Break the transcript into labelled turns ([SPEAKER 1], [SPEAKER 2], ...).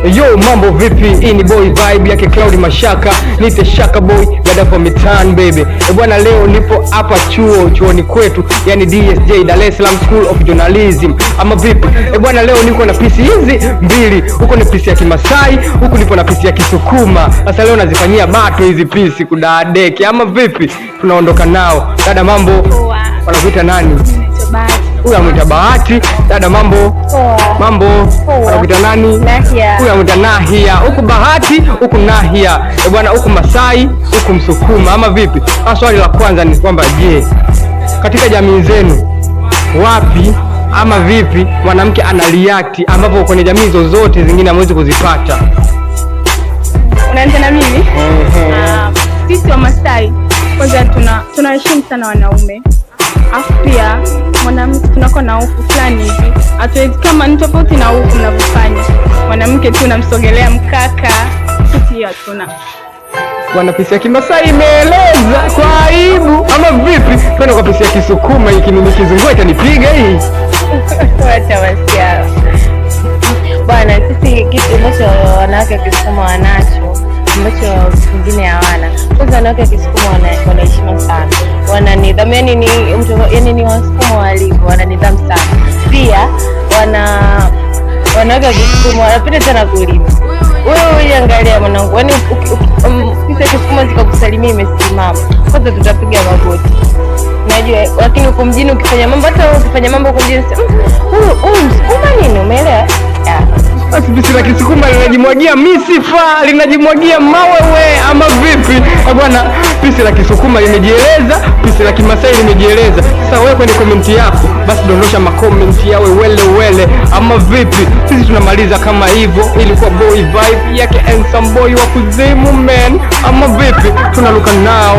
[SPEAKER 1] Yo, mambo vipi? Hii ni Boy Vibe yake Cloud Mashaka, nite Shaka Boy gadafa mitan baby. E bwana, leo nipo hapa chuoni kwetu, yani DSJ, Dar es Salaam School of Journalism, ama vipi? E bwana, leo niko na pisi hizi mbili, huko ni pisi ya Kimasai, huku nipo na pisi ya Kisukuma. Sasa leo nazifanyia battle hizi pisi kudadeki, ama vipi? Tunaondoka nao. Dada, mambo?
[SPEAKER 2] Poa.
[SPEAKER 1] Wanakuita nani?
[SPEAKER 2] Naitwa Bahati.
[SPEAKER 1] Huyu amwita Bahati. Dada, mambo?
[SPEAKER 2] Poa.
[SPEAKER 1] Mambo?
[SPEAKER 2] Poa.
[SPEAKER 1] Wanakuita nani?
[SPEAKER 2] Nahia.
[SPEAKER 1] Huyu amwita Nahia. Huku Bahati, huku Nahia. E bwana, huku Masai, huku Msukuma, ama vipi? Sasa swali la kwanza ni kwamba je, katika jamii zenu wapi ama vipi mwanamke ana react ambapo kwenye jamii zozote zingine hamwezi kuzipata?
[SPEAKER 2] Unaanza na mimi? Ah, sisi wa Masai kwanza tunaheshimu sana wanaume, alafu pia mwanamke tunakuwa na hofu fulani hivi, hatuwezi kama ni tofauti na huku mnavyofanya. Mwanamke tu namsogelea mkaka, sisi hiyo hatuna.
[SPEAKER 1] Bwana, pisi ya Kimasai imeeleza kwa aibu, ama vipi? Twende kwa pisi ya Kisukuma, hiki nikizungua itanipiga hii.
[SPEAKER 3] Wacha wasiala bwana, sisi kitu ambacho wanawake wa Kisukuma wanacho ambacho wengine hawana. Kwanza wanawake wa Kisukuma wana heshima sana, wana nidhamu, yani ni mtu, yani ni Wasukuma walivyo, wana nidhamu sana. Pia wanawake wa Kisukuma wanapenda sana kulima. Wewe uiangalia mwanangu, yani sisi wa Kisukuma zikakusalimia imesimama, kwanza tutapiga magoti, unajua. Lakini huko mjini ukifanya mambo, hata wewe ukifanya mambo huko mjini, sema, huyu huyu Msukuma nini, umeelewa? Yeah.
[SPEAKER 1] Basi pisi la Kisukuma linajimwagia misifa, linajimwagia mawewe, ama vipi? Eh bwana, pisi la Kisukuma limejieleza, pisi la Kimasai limejieleza. Sasa wewe kwenye comment yako, basi dondosha makomenti yawe wele wele, ama vipi? Sisi tunamaliza kama hivyo. Ilikuwa Boy Vibe yake Handsome Boy wa kuzimu man, ama vipi? Tunaluka nao.